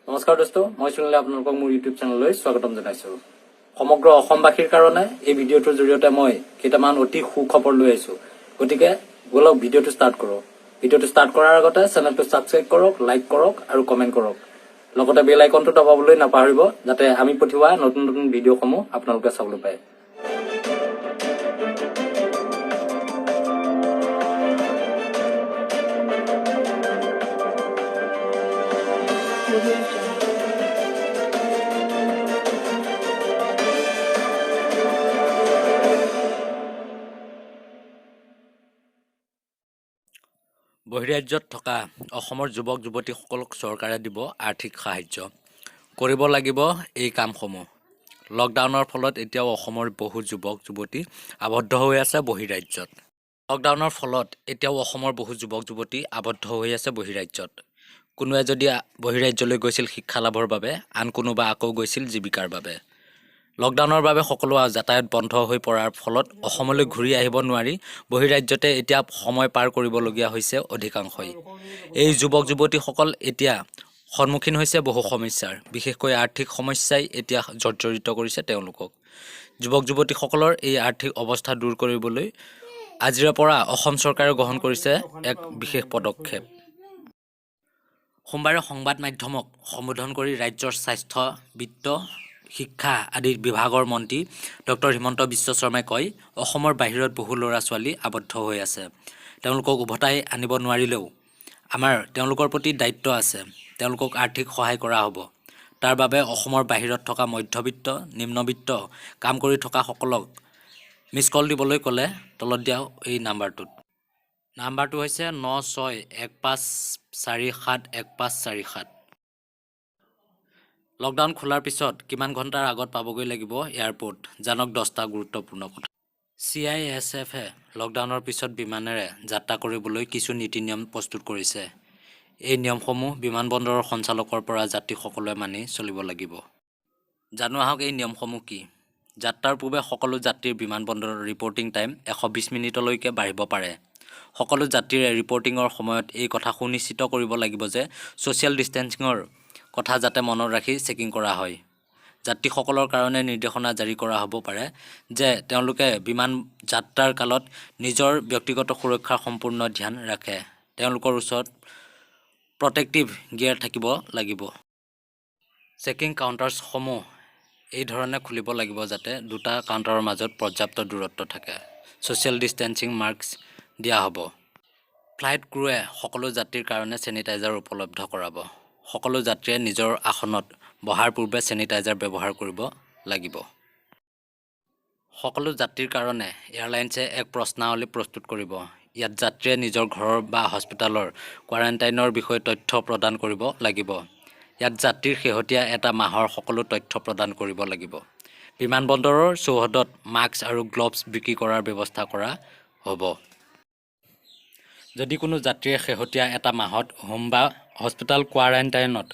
নমস্কাৰ দোস্ত, মই সুনীলে আপোনালোকক মোৰ ইউটিউব চেনেললৈ স্বাগতম জনাইছো। সমগ্ৰ অসমবাসীৰ কাৰণে এই ভিডিঅ'টোৰ জৰিয়তে মই কেইটামান অতি সুখবৰ লৈ আহিছো। গতিকে ব'লক, ভিডিঅ'টো ষ্টাৰ্ট কৰোঁ। ভিডিঅ'টো ষ্টাৰ্ট কৰাৰ আগতে চেনেলটো ছাবস্ক্ৰাইব কৰক, লাইক কৰক আৰু কমেণ্ট কৰক। লগতে বেল আইকনটো দবাবলৈ নাপাহৰিব, যাতে আমি পঠিওৱা নতুন নতুন ভিডিঅ'সমূহ আপোনালোকে চাবলৈ পায়। Audio Jungle. বহিৰাজ্যত থকা অসমৰ যুৱক যুৱতীসকলক চৰকাৰে দিব আৰ্থিক সাহায্য। কৰিব লাগিব এই কামসমূহ। লকডাউনৰ ফলত এতিয়াও অসমৰ বহু যুৱক যুৱতী আবদ্ধ হৈ আছে বহিৰাজ্যত। লকডাউনৰ ফলত এতিয়াও অসমৰ বহু যুৱক যুৱতী আবদ্ধ হৈ আছে বহিৰাজ্যত। কোনোৱে যদি বহিৰাজ্যলৈ গৈছিল শিক্ষা লাভৰ বাবে, আন কোনোবা আকৌ গৈছিল জীৱিকাৰ বাবে। লকডাউনৰ বাবে সকলো যাতায়াত বন্ধ হৈ পৰাৰ ফলত অসমলৈ ঘূৰি আহিব নোৱাৰি বহিৰাজ্যতে এতিয়া সময় পাৰ কৰিবলগীয়া হৈছে অধিকাংশই। এই যুৱক যুৱতীসকল এতিয়া সন্মুখীন হৈছে বহু সমস্যাৰ। বিশেষকৈ আৰ্থিক সমস্যাই এতিয়া জৰ্জৰিত কৰিছে তেওঁলোকক। যুৱক যুৱতীসকলৰ এই আৰ্থিক অৱস্থা দূৰ কৰিবলৈ আজিৰে পৰা অসম চৰকাৰে গ্ৰহণ কৰিছে এক বিশেষ পদক্ষেপ। সোমবাৰে সংবাদ মাধ্যমক সম্বোধন কৰি ৰাজ্যৰ স্বাস্থ্য, বিত্ত, শিক্ষা আদি বিভাগৰ মন্ত্ৰী ডক্টৰ হিমন্ত বিশ্ব শৰ্মাই কয়, অসমৰ বাহিৰত বহু ল'ৰা ছোৱালী আবদ্ধ হৈ আছে। তেওঁলোকক উভতাই আনিব নোৱাৰিলেও আমাৰ তেওঁলোকৰ প্ৰতি দায়িত্ব আছে। তেওঁলোকক আৰ্থিক সহায় কৰা হ'ব। তাৰ বাবে অসমৰ বাহিৰত থকা মধ্যবিত্ত, নিম্নবিত্ত কাম কৰি থকাসকলক মিছ কল দিবলৈ ক'লে তলত দিয়া এই নাম্বাৰটোত। নাম্বাৰটো হৈছে 9615471547। লকডাউন খোলাৰ পিছত কিমান ঘণ্টাৰ আগত পাবগৈ লাগিব এয়াৰপৰ্ট, জানক 10টা গুৰুত্বপূৰ্ণ কথা। চিআইএছএফে লকডাউনৰ পিছত বিমানেৰে যাত্ৰা কৰিবলৈ কিছু নীতি নিয়ম প্ৰস্তুত কৰিছে। এই নিয়মসমূহ বিমানবন্দৰৰ সঞ্চালকৰ পৰা যাত্ৰী সকলোৱে মানি চলিব লাগিব। জানো আহক এই নিয়মসমূহ কি। যাত্ৰাৰ পূৰ্বে সকলো যাত্ৰীৰ বিমানবন্দৰত ৰিপৰ্টিং টাইম 120 মিনিটলৈকে বাঢ়িব পাৰে। সকলো যাত্ৰীৰে ৰিপৰ্টিঙৰ সময়ত এই কথা সুনিশ্চিত কৰিব লাগিব যে ছ'চিয়েল ডিষ্টেন্সিঙৰ কথা যাতে মনত ৰাখি চেকিং কৰা হয়। যাত্ৰীসকলৰ কাৰণে নিৰ্দেশনা জাৰি কৰা হ'ব পাৰে যে তেওঁলোকে বিমান যাত্ৰাৰ কালত নিজৰ ব্যক্তিগত সুৰক্ষাৰ সম্পূৰ্ণ ধ্যান ৰাখে। তেওঁলোকৰ ওচৰত প্ৰটেক্টিভ গিয়েৰ থাকিব লাগিব। চেকিং কাউণ্টাৰসমূহ এই ধৰণে খুলিব লাগিব যাতে দুটা কাউণ্টাৰৰ মাজত পৰ্যাপ্ত দূৰত্ব থাকে। ছ'চিয়েল ডিষ্টেন্সিং মাস্ক দিয়া হ'ব। ফ্লাইট ক্ৰুৱে সকলো যাত্ৰীৰ কাৰণে ছেনিটাইজাৰ উপলব্ধ কৰাব। সকলো যাত্ৰীয়ে নিজৰ আসনত বহাৰ পূৰ্বে ছেনিটাইজাৰ ব্যৱহাৰ কৰিব লাগিব। সকলো যাত্ৰীৰ কাৰণে এয়াৰলাইন্সে এক প্ৰশ্নাৱলী প্ৰস্তুত কৰিব। ইয়াত যাত্ৰীয়ে নিজৰ ঘৰৰ বা হস্পিতালৰ কোৱাৰেণ্টাইনৰ বিষয়ে তথ্য প্ৰদান কৰিব লাগিব। ইয়াত যাত্ৰীৰ শেহতীয়া এটা মাহৰ সকলো তথ্য প্ৰদান কৰিব লাগিব। বিমানবন্দৰৰ চৌহদত মাস্ক আৰু গ্লভছ বিক্ৰী কৰাৰ ব্যৱস্থা কৰা হ'ব। যদি কোনো যাত্ৰীয়ে শেহতীয়া এটা মাহত হোম বা হস্পিতাল কোৱাৰেণ্টাইনত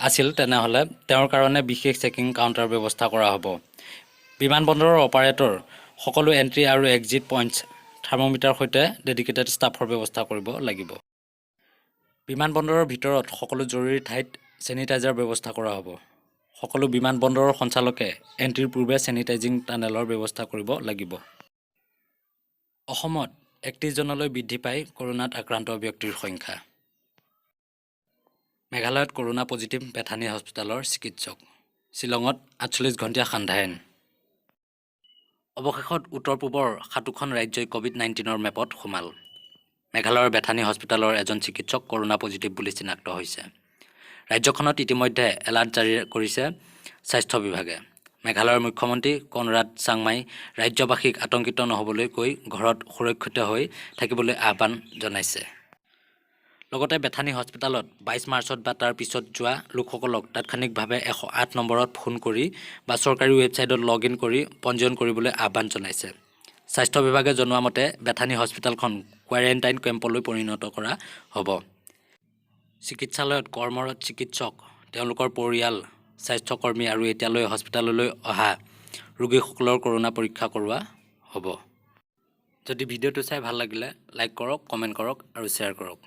আছিল, তেনেহ'লে তেওঁৰ কাৰণে বিশেষ চেকিং কাউণ্টাৰ ব্যৱস্থা কৰা হ'ব। বিমানবন্দৰৰ অপাৰেটৰ সকলো এণ্ট্ৰি আৰু এক্সিট পইণ্টছ থাৰ্মোমিটাৰৰ সৈতে ডেডিকেটেড ষ্টাফৰ ব্যৱস্থা কৰিব লাগিব। বিমানবন্দৰৰ ভিতৰত সকলো জৰুৰী ঠাইত ছেনিটাইজাৰ ব্যৱস্থা কৰা হ'ব। সকলো বিমানবন্দৰৰ সঞ্চালকে এণ্ট্ৰিৰ পূৰ্বে ছেনিটাইজিং টানেলৰ ব্যৱস্থা কৰিব লাগিব। অসমত 31 জনলৈ বৃদ্ধি পাই কৰোণাত আক্ৰান্ত ব্যক্তিৰ সংখ্যা। মেঘালয়ত কৰোণা পজিটিভ বেথানী হস্পিতালৰ চিকিৎসক। শ্বিলঙত 48 ঘণ্টীয়া সান্ধ্য আইন। অৱশেষত উত্তৰ পূবৰ সাতোখন ৰাজ্যই ক'ভিড-19ৰ মেপত সোমাল। মেঘালয়ৰ বেথানী হস্পিতালৰ এজন চিকিৎসক কৰোণা পজিটিভ বুলি চিনাক্ত হৈছে। ৰাজ্যখনত ইতিমধ্যে এলাৰ্ট জাৰি কৰিছে স্বাস্থ্য বিভাগে। মেঘালয়ৰ মুখ্যমন্ত্ৰী কনৰাড চাংমাই ৰাজ্যবাসীক আতংকিত নহ'বলৈ কৈ ঘৰত সুৰক্ষিত হৈ থাকিবলৈ আহ্বান জনাইছে। লগতে বেথানী হস্পিতালত 22 মাৰ্চত বা তাৰ পিছত যোৱা লোকসকলক তাৎক্ষণিকভাৱে 108 নম্বৰত ফোন কৰি বা চৰকাৰী ৱেবছাইটত লগ ইন কৰি পঞ্জীয়ন কৰিবলৈ আহ্বান জনাইছে। স্বাস্থ্য বিভাগে জনোৱা মতে বেথানী হস্পিতালখন কোৱাৰেণ্টাইন কেম্পলৈ পৰিণত কৰা হ'ব। চিকিৎসালয়ত কৰ্মৰত চিকিৎসক, তেওঁলোকৰ পৰিয়াল, স্বাস্থ্যকৰ্মী আৰু এতিয়ালৈ হস্পিতাললৈ অহা ৰোগীসকলৰ কৰোণা পৰীক্ষা কৰোৱা হ'ব। যদি ভিডিঅ'টো চাই ভাল লাগিলে লাইক কৰক, কমেণ্ট কৰক আৰু শ্বেয়াৰ কৰক।